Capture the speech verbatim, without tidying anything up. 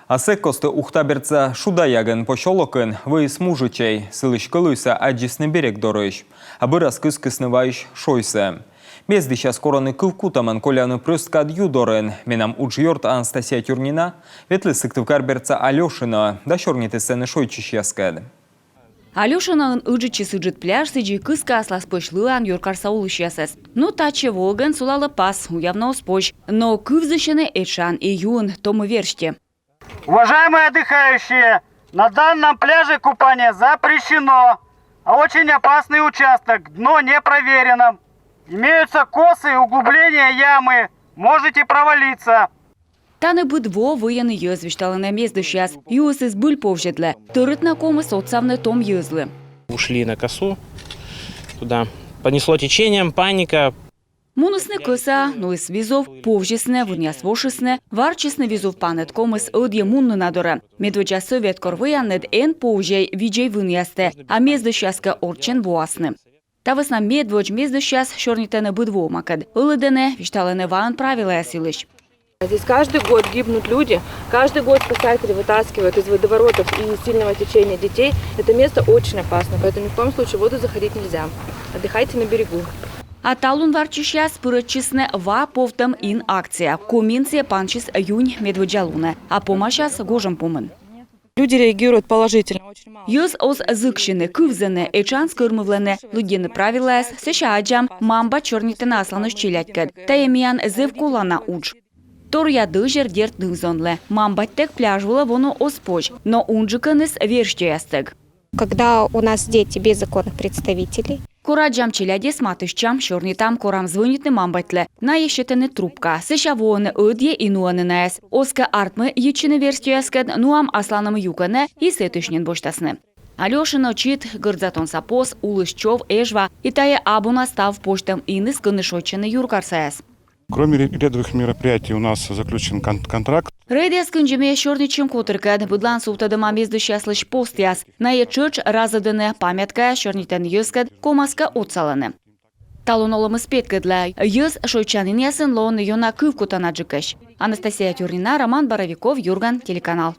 А сэк кості Ухта бердса Шудаягын посёлокын выйис мужичӧй. Сылысь кӧлуйсӧ аддзисны берег дорысь, а бӧрас кыскисны ваысь шойсӧ. Мездысьяс корӧны кывкутӧмӧн коляны прӧст кад ю дорын. Менам уджъёрт Анастасия Тюрнина ветліс Сыктывкар бердса Алёшиноӧ да сёрнитіс сэні шойччысьяскӧд. Алёшиноын ыджыдысь ыджыд пляж, сідзи кыскӧ аслас пӧсь лыан юркарса олысьясӧс. Но татчӧ воӧгӧн сулалӧ пас, уявны оз позь. Но кывзысьӧны этшан и юын томӧ верстьӧ. Уважаемые отдыхающие, на данном пляже купание запрещено, а очень опасный участок, дно не проверено. Имеются косы, углубления, ямы, можете провалиться. Тані быд во вӧйӧны йӧз, висьталӧны мездысьяс. Юыс збыль повзьӧдлӧ. Тӧрыт на ковмис отсавны том йӧзлы. Ушли на косу туда. Понесло течением, паника. Мунісны кӧсаӧ, нуис визув, повзисны, вынъяс вошисны, варччисны визув паныд. Ковмис ӧдйӧ мунны на дорӧ. Медводдза сӧвет кор вӧянныд, эн повзьӧй, видзӧй вынъястӧ, а мездысьяс кӧ орччӧн воасны. Та вӧсна медводз мездысьяс сёрнитӧны быд воӧмакӧд, ӧлӧдӧны, висьталӧны ваӧн правилаяс йылысь. Здесь каждый год гибнут люди, каждый год спасатели вытаскивают из водоворотов и сильного течения детей. Это место очень опасно, поэтому ни в коем случае в воду заходить нельзя. Отдыхайте на берегу. А талун варччысьяс пырӧдчисны «Ва повтӧм ин» акцияӧ. Комиын сійӧ пансис юнь медводдза лунӧ, а помасяс гожӧм помын. Люди реагируют положительно. Йӧз оз зыксьыны, кывзӧны, этшан скӧрмывлӧны, лыддьӧны правилаяс. Сэсся аддзам, мамбать сёрнитӧны асланыс челядькӧд. Тайӧ миян зэв колана удж. Торъя дӧзьӧр, дерт, ныв-зонлы. Мамбатьтӧг пляж вылӧ воны оз позь, но унджыкӧныс верстьӧястӧг. Когда у нас дети без законных представителей. Кор аддзам челядьӧс, матыстчам, сёрнитам, корам звӧнитны мамбатьлы. Найӧ сетӧны трубкаӧ, сэсся воӧны ӧдйӧ и нуӧны найӧс. Оз кӧ артмы йитчыны верстьӧяскӧд, нуам асланым юкӧнӧ и сэтысь нин босьтасны. Алёшино — чит, гӧрд затонса пос, улыс чов, Эжва. И тайӧ абу на став позьтӧм иныс, кӧні шойччӧны юркарсаяс. Кроме ре-, рейдовых мероприятий у нас заключен кон-, контракт. Рейдъяс кындзи ми сёрнитчим котыркӧд. Быдлаын сувтӧдӧма мездысьяслысь постъяс. Найӧ тшӧтш разӧдӧны памяткаяс, сёрнитӧны йӧзкӧд, ковмас кӧ, отсалӧны. Талун олӧмыс петкӧдлӧ: йӧз шойччанінъясын лоӧны ёна кывкутанаджыкӧсь. Анастасия Тюрнина, Роман Боровиков, «Юрган» телеканал.